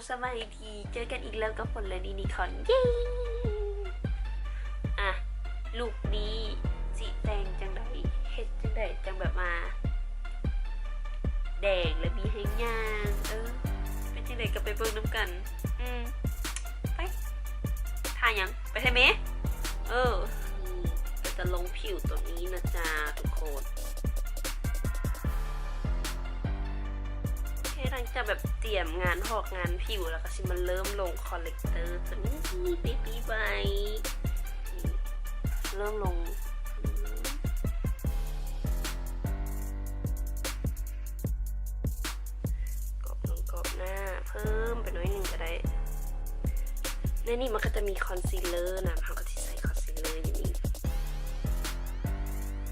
ສະບາຍດີ ເຈີກັນອີກແລ້ວກັບຝົນ ແລະ ນິນິຄອນ ເຢ້! ອ່ະ ລຸກນີ້ຊິແຕ່ງຈັ່ງໃດ ເຮັດຈັ່ງໃດຈັ່ງແບບວ່າແດງ ແລະ ມີແຮງຍ່າງ ເອີ ເປັນຈັ່ງໃດກໍໄປເບິ່ງນຳກັນ. ອືມ ໄປ ຖ້າຫຍັງ ໄປໃສ່ເມ. ເອີ ນີ້ກໍຈະລົງຜິວຕົວນີ້ນະຈ້າທຸກຄົນ. ໂອເຄ ຫຼັງຈາກແບບຕຽມງານຫອກງານຜິວແລ້ວ ກໍຊິມາເລີ່ມລົງຄອນເລັກເຕີຕົວນີ້ ເບບີ້ໄບຣ໌ ນີ້ ເລີ່ມລົງ ກອບໜ້າ ກອບໜ້າ ເພີ່ມໄປໜ້ອຍໜຶ່ງກໍໄດ້. ໃນນີ້ມັນກໍຈະມີຄອນຊີລເລີນະ ເຮົາກໍຊິໃສ່ຄອນຊີລເລີຢູ່ນີ້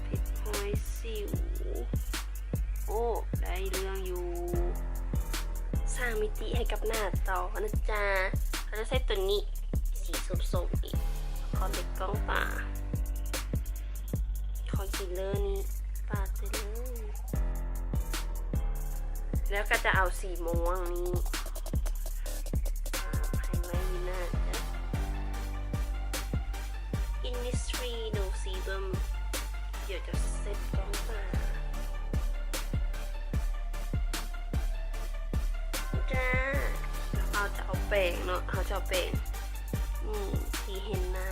ປິດຮອຍສິວ. ໂອ້ ໄດ້ເລື່ອງຢູ່ ສ້າງມິຕິໃຫ້ກັບໜ້າຈໍນະຈ້າ. ເຮົາຈະໃຊ້ຕົວນີ້ ສີສົ້ມໆ ອີກ ຄອນເລັກກ້ອງຕາ ຄອນຊີລເລີນີ້ປາດໄປເລີຍ ແລ້ວກໍຈະເອົາສີມ່ວງນີ້ ອ່າ ໄຮໄລຢູ່ໜ້າ Innisfree No Sebum ດຽວຈະເຊັດກ້ອງຕາ ຈ້າ. ເຮົາຈະເອົາແປງເນາະ ເຮົາຈະເອົາແປງ ນີ້ ສີເຮັນນາ.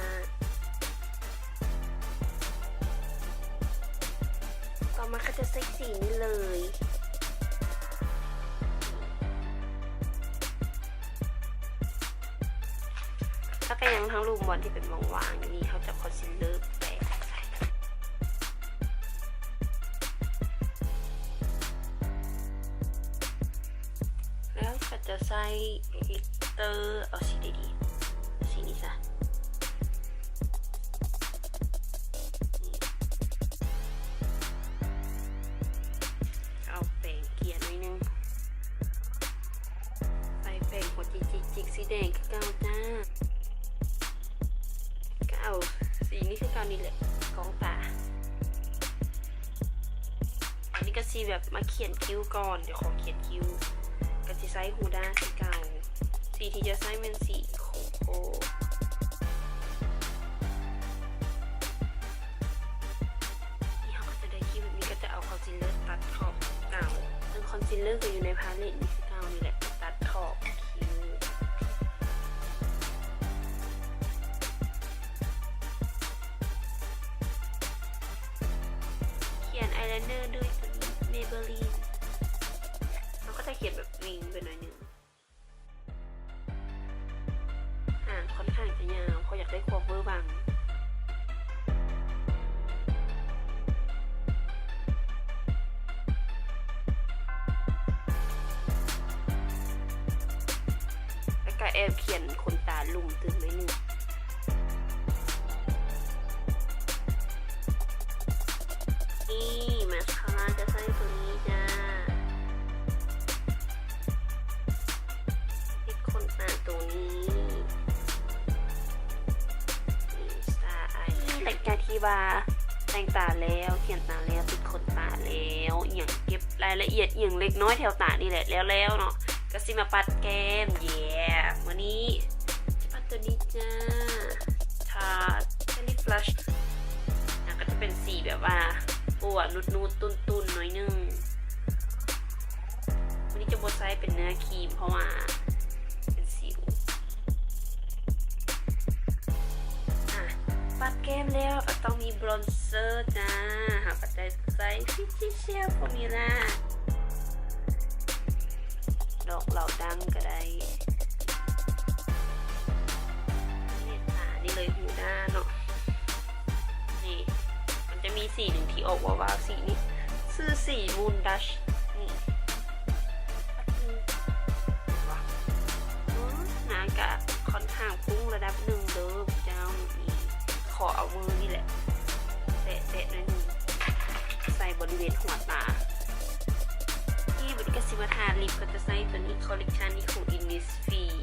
ຕໍ່ມາກໍຈະໃສ່ສີນີ້ເລີຍ ແລ້ວກໍຍັງທັງລຸ່ມບ່ອນທີ່ເປັນວ່າງໆ ຢູ່ນີ້ ເຮົາຈະຄອນຊີລເລີແປງໃສ່ ແລ້ວກໍຈະໃສ່ກລິດເຕີ ເອົາສີໃດດີ ເອົາສີນີ້ຊະ. ເອົາແປງເກ່ຍໜ້ອຍໜຶ່ງ ໃສ່ແປງຫົວຈິກໆ ສີແດງຄືເກົ່າຈ້າ. ກໍເອົາສີນີ້ຄືເກົ່ານີ້ແຫຼະ ກ້ອງຕາ. ອັນນີ້ກໍຊິແບບມາຂຽນຄິ້ວກ່ອນ ດຽວຂໍຂຽນຄິ້ວ ກໍຊິໃຊ້ຮູດາຄືເກົ່າ. ສີທີ່ຈະໃຊ້ແມ່ນສີໂຄໂຄ່ ນີ້ເຮົາກໍຈະໄດ້ຄິ້ວແບບນີ້ ກໍຈະເອົາຄອນຊີລເລີຕັດຂອບເກົ່າ ເຊິ່ງຄອນຊີລເລີກໍຢູ່ໃນພາເລັດນີ້ຄືເກົ່ານີ້ແຫຼະ ຕັດຂອບຄິ້ວ. ຂຽນອາຍໄລເນີດ້ວຍ Maybelline ເຮົາກໍຈະຂຽນແບບວິງໄປໜ້ອຍໜຶ່ງ ຫາງຂ້ອນຂ້າງຈະຍາວ ເພາະຢາກໄດ້ຄວາມເວີວັງ. ແລ້ວກະແອບຂຽນຂົນຕາລຸ່ມຕື່ມໜ້ອຍໜຶ່ງ. ນີ້ ມາສຄາຣາຈະໃຊ້ຕົວນີ້ຈ້າ. ຕິດຂົນຕາຕົວນີ້ Star Eye ນີ້ ຫຼັງຈາກທີ່ວ່າແຕ່ງຕາແລ້ວ ຂຽນຕາແລ້ວ ຕິດຂົນຕາແລ້ວ ອີ່ຫຍັງ ເກັບລາຍລະອຽດອີ່ຫຍັງເລັກນ້ອຍແຖວຕານີ້ແຫຼະ ແລ້ວໆ ເນາະ ກໍຊິມາປັດແກ້ມ. ເຢ້ ມື້ນີ້ຊິປັດຕົວນີ້ຈ້າ Tarte Cherry Blush ນາງກໍຈະເປັນສີແບບວ່າປົວນຸດໆ ຕຸ່ນໆ ໜ້ອຍໜຶ່ງ. ມື້ນີ້ຈະບໍ່ໃຊ້ເປັນເນື້ອຄຣີມ ເພາະວ່າເປັນສິວ. ອ່ະ ປັດແກ້ມແລ້ວກໍຕ້ອງມີບລອນເຊີຈ້າ. ເຮົາກໍຈະໃຊ້ Ficticia Formula ດອກເຫຼົ່າດັງກໍໄດ້. ນີ້ ອ່າ ນີ້ເລີຍ Huda ເນາະ. ນີ້ ມັນຈະມີສີໜຶ່ງທີ່ອອກວ້າວໆ ສີນີ້ ຊື່ສີ Moon Dash ນີ້ ເຫັນບໍ່? ອືມ ນາງກະຄ່ອນຂ້າງພຸ້ງລະດັບໜຶ່ງເດີເຈົ້າ. ນີ້ ຂໍເອົາມືນີ້ແຫຼະ ແຕະໆ ໜ້ອຍໜຶ່ງ ໃສ່ບໍລິເວນຫົວຕາ. ນີ້ ບັດນີ້ກະຊິມາທາລິບ ກໍຈະໃຊ້ຕົວນີ້ ຄອລເລັກຊັນນີ້ຂອງ Innisfree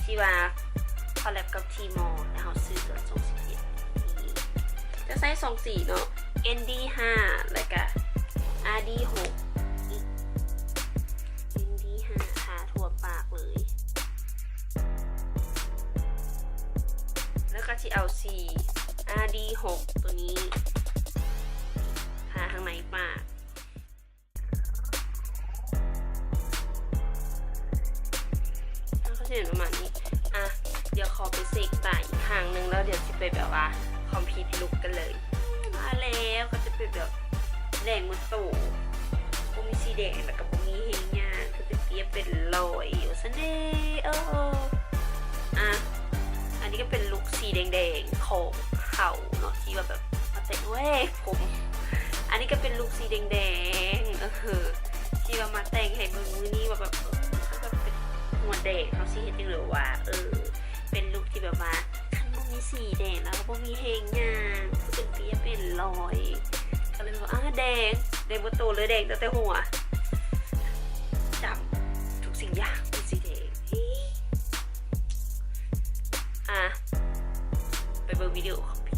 ທີ່ວ່າ collab ກັບ Tmall ແລ້ວເຮົາຊື້ຕອນສອງສິບເອັດ ນີ້ ຈະໃຊ້ສອງສີເນາະ ND ຫ້າ ແລ້ວກະ RD ຫົກ ND ຫ້າ ທາທົ່ວປາກເລີຍ. ເອົາສີ ອາ ດີຫົກ ຕົວນີ້ ທາທາງໃນປາກ ມັນກໍຊິເປັນປະມານນີ້. ອ່ະ ດຽວຂໍໄປເຊັກຕາອີກຄັ້ງໜຶ່ງ ແລ້ວດຽວຊິໄປແບບວ່າຄອມພລີດລຸກກັນເລີຍ. ມາແລ້ວ ກໍຈະເປັນແບບແດງໝົດໂຕ ບໍ່ມີສີແດງ ແລ້ວກໍບໍ່ມີແຮງຍ່າງ ຄືເປັນເປັນລອຍຢູ່ຊັ້ນເດ້. ເອີ ອ່ະ ອັນນີ້ກໍເປັນລຸກສີແດງໆຂອງເຂົາເນາະ ທີ່ວ່າແບບມາແຕ່ງ ໂອ້ຍ ຜົມ ອັນນີ້ກໍເປັນລຸກສີແດງໆ ເອີ ທີ່ວ່າມາແຕ່ງໃຫ້ເບິ່ງມື້ນີ້ວ່າແບບ ເອີ ຄັນແບບເປັນຫົວແດງ ເຮົາຊິເຮັດຈັ່ງໃດວ່າ ເອີ ເປັນລຸກທີ່ແບບວ່າ ຄັນບໍ່ມີສີແດງ ແລ້ວກໍບໍ່ມີແຮງຍ່າງ ຄືເປັນເປັນລອຍ ກໍເລີຍວ່າ ອາ ແດງ ແດງໝົດໂຕເລີຍ ແດງຕັ້ງແຕ່ຫົວ ດຳ ທຸກສິ່ງຢ່າງເປັນສີແດງ. ອ່ະ ໄປເບິ່ງວິດີໂອຂອງພີ່